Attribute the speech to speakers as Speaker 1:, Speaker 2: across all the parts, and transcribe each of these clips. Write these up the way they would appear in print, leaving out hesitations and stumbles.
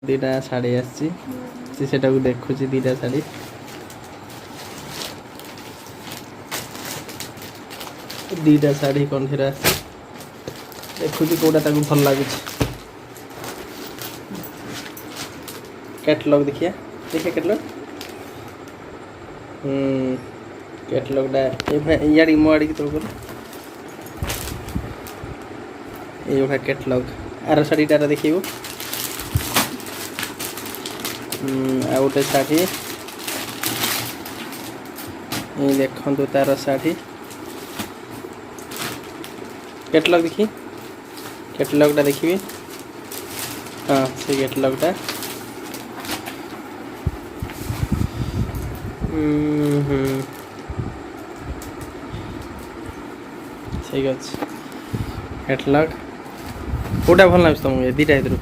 Speaker 1: ଦୁଇଟା ଶାଢ଼ୀ ଆସିଛି, ସେ ସେଟାକୁ ଦେଖୁଛି। ଦୁଇଟା ଶାଢ଼ୀ, ଦୁଇଟା ଶାଢ଼ୀ କଣ୍ଢେଇର ଆସିଛି, ଦେଖୁଛି କେଉଁଟା ତାକୁ ଭଲ ଲାଗୁଛି। କ୍ୟାଟଲଗ୍ ଦେଖିବା, ଦେଖିବା କ୍ୟାଟଲଗ୍। ହୁଁ, କ୍ୟାଟଲଗ୍ଟା ଏଇଭଳିଆ। ଇଆଡ଼ିକି, ମୋ ଆଡ଼ିକି ତଳ କର। ଏଇଭଳିଆ କ୍ୟାଟଲଗ୍। ଆର ଶାଢ଼ୀଟାର ଦେଖିବୁ। ଆଉ ଗୋଟେ ଶାଢ଼ୀ ଏଇ ଦେଖନ୍ତୁ, ତାର ଶାଢ଼ୀ କ୍ୟାଟଲଗ୍ ଦେଖି, କ୍ୟାଟଲଗ୍ଟା ଦେଖିବି। ହଁ, ସେଇ କ୍ୟାଟଲଗ୍ଟା। ହୁଁ, ଠିକ୍ ଅଛି। କ୍ୟାଟଲଗ୍ କେଉଁଟା ଭଲ ଲାଗୁଛି ତୁମକୁ ଏ ଦୁଇଟା ଭିତରୁ?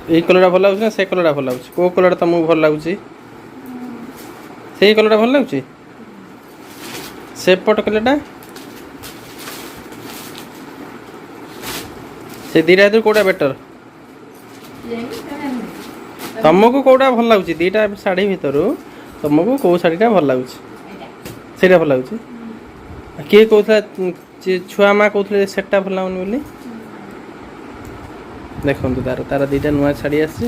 Speaker 1: ଏଇ କଲର୍ଟା ଭଲ ଲାଗୁଛି ନା ସେ କଲର୍ଟା ଭଲ ଲାଗୁଛି? କେଉଁ କଲର୍ଟା ତୁମକୁ ଭଲ ଲାଗୁଛି? ସେଇ କଲର୍ଟା ଭଲ ଲାଗୁଛି? ସେପଟ କଲର୍ଟା? ସେ ଦୁଇଟା ଭିତରୁ କେଉଁଟା ବେଟର୍? ତମକୁ କେଉଁଟା ଭଲ ଲାଗୁଛି? ଦୁଇଟା ଶାଢ଼ୀ ଭିତରୁ ତମକୁ କେଉଁ ଶାଢ଼ୀଟା ଭଲ ଲାଗୁଛି? ସେଇଟା ଭଲ ଲାଗୁଛି। କିଏ କହୁଥିଲା, ଛୁଆ ମା କହୁଥିଲେ ସେଟା ଭଲ ଲାଗୁନି ବୋଲି। ଦେଖନ୍ତୁ, ତାର ତାର ଦୁଇଟା ନୂଆ ଶାଢ଼ୀ ଆସିଛି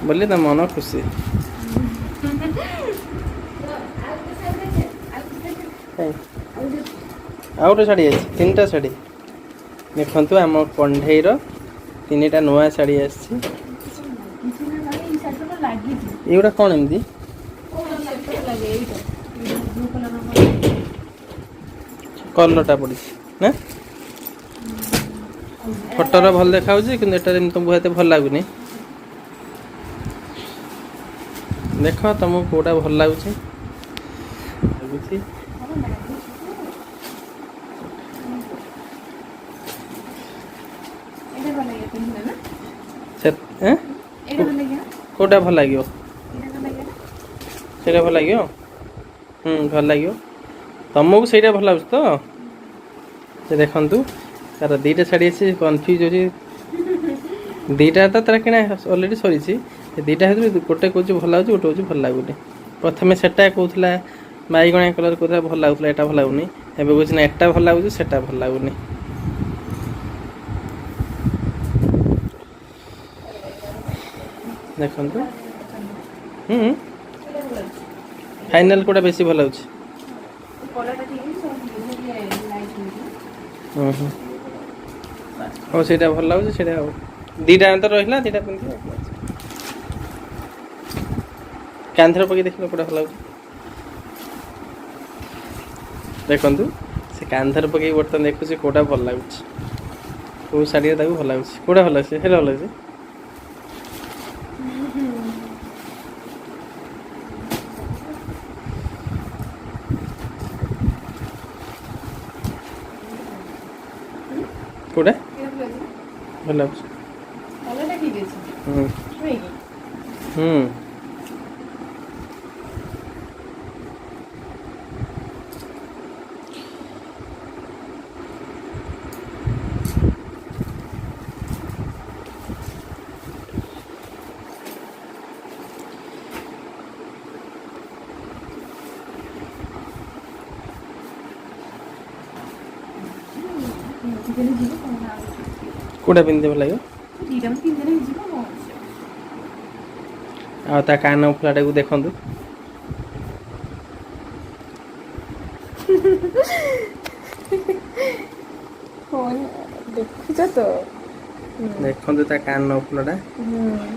Speaker 1: ବୋଲି ତା ମନ ଖୁସି। କାଇଁ? ଆଉ ଗୋଟେ ଶାଢ଼ୀ ଆସିଛି, ତିନିଟା ଶାଢ଼ୀ। ଦେଖନ୍ତୁ, ଆମ କଣ୍ଢେଇର ତିନିଟା ନୂଆ ଶାଢ଼ୀ ଆସିଛି।
Speaker 2: ଲାଗିଛି।
Speaker 1: ଏଇଗୁଡ଼ା କ'ଣ ଏମିତି?
Speaker 2: ଲାଗେ ଏଇଟା ବ୍ଲୁ କଲର।
Speaker 1: କଲର୍ଟା ପଡ଼ିଛି ନା? ଫଟୋର ଭଲ ଦେଖାଯାଉଛି, କିନ୍ତୁ ଏଟାରେ ତମକୁ ଏତେ ଭଲ ଲାଗୁନି। ଦେଖ, ତମକୁ କେଉଁଟା ଭଲ ଲାଗୁଛି ଲାଗୁଛି।
Speaker 2: ଏଇଟା ଭଲ ଲାଗିବ ପିନ୍ଧିଲେ ନା?
Speaker 1: ସେ ଏଁ?
Speaker 2: ଏଇଟା ଭଲ ଲାଗିବ।
Speaker 1: କେଉଁଟା ଭଲ ଲାଗିବ?
Speaker 2: ଏଇଟା ଭଲ ଲାଗିବ ନା?
Speaker 1: ସେଇଟା ଭଲ ଲାଗିବ। ହୁଁ, ଭଲ ଲାଗିବ ତମକୁ। ସେଇଟା ଭଲ ଲାଗୁଛି ତ? ସେ ଦେଖନ୍ତୁ, ତାର ଦୁଇଟା ଶାଢ଼ୀ ଅଛି, କନଫ୍ୟୁଜ୍ ଅଛି। ଦୁଇଟା ତ ତାର କିଣା ଅଲରେଡ଼ି ସରିଛି। ସେ ଦୁଇଟା ଭିତରୁ ଗୋଟେ କହୁଛି ଭଲ ଲାଗୁଛି, ଗୋଟେ କହୁଛି ଭଲ ଲାଗୁନି। ପ୍ରଥମେ ସେଟା କହୁଥିଲା, ବାଇଗଣିଆ କଲର୍ କହୁଥିଲା ଭଲ ଲାଗୁଥିଲା, ଏଟା ଭଲ ଲାଗୁନି। ଏବେ କହୁଛି ନା, ଏଟା ଭଲ ଲାଗୁଛି, ସେଟା ଭଲ ଲାଗୁନି। ଦେଖନ୍ତୁ। ହୁଁ, ଫାଇନାଲ୍ କେଉଁଟା ବେଶୀ ଭଲ ଲାଗୁଛି?
Speaker 2: କଲରଟା ଠିକ୍ ଅଛି, ସବୁ ଲାଇଟ୍ ହେଇଛି।
Speaker 1: ହୁଁ ହୁଁ ହଉ, ସେଇଟା ଭଲ ଲାଗୁଛି ସେଇଟା। ଆଉ ଦୁଇଟା ତ ରହିଲା, ଦୁଇଟା ପିନ୍ଧିବ। କାନ୍ଧରେ ପକେଇ ଦେଖିଲ, କେଉଁଟା ଭଲ ଲାଗୁଛି? ଦେଖନ୍ତୁ, ସେ କାନ୍ଧରେ ପକେଇକି ବର୍ତ୍ତମାନ ଦେଖୁଛି କେଉଁଟା ଭଲ ଲାଗୁଛି, କେଉଁ ଶାଢ଼ୀଟା ତାକୁ ଭଲ ଲାଗୁଛି। କେଉଁଟା ଭଲ ଲାଗୁଛି? ସେଇଟା ଭଲ ଲାଗୁଛି। କେଉଁଟା
Speaker 2: ଏଇଟା ଭଲ ଅଛି ନା?
Speaker 1: ଭଲ ଲାଗୁଛି।
Speaker 2: କଲରଟା ଠିକ୍ ଅଛି।
Speaker 1: ହୁଁ।
Speaker 2: ନୁହେଁ କି?
Speaker 1: ହୁଁ।
Speaker 2: ପିନ୍ଧିଦେଲେ ଯିବ କ'ଣ ନା?
Speaker 1: କେଉଁଟା ପିନ୍ଧିତେ ଭଲ ଲାଗିବ?
Speaker 2: ଦୁଇଟା ପିନ୍ଧିଦେଲେ ହେଇଯିବ, କ'ଣ ଅଛି?
Speaker 1: ଆଉ ତା କାନ ଫୁଲାଟାକୁ ଦେଖନ୍ତୁ।
Speaker 2: ଫୋନ୍ ଦେଖୁଛ ତ?
Speaker 1: ଦେଖନ୍ତୁ ତା କାନ ଫୁଲଟା।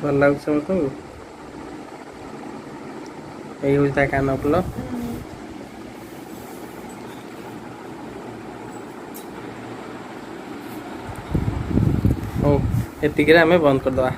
Speaker 1: ଭଲ ଲାଗୁଛି ସମସ୍ତଙ୍କୁ। ଏଇ ହେଉଛି ତା କାନ ଫୁଲ। ହଉ, ଏତିକିରେ ଆମେ ବନ୍ଦ କରିଦେବା।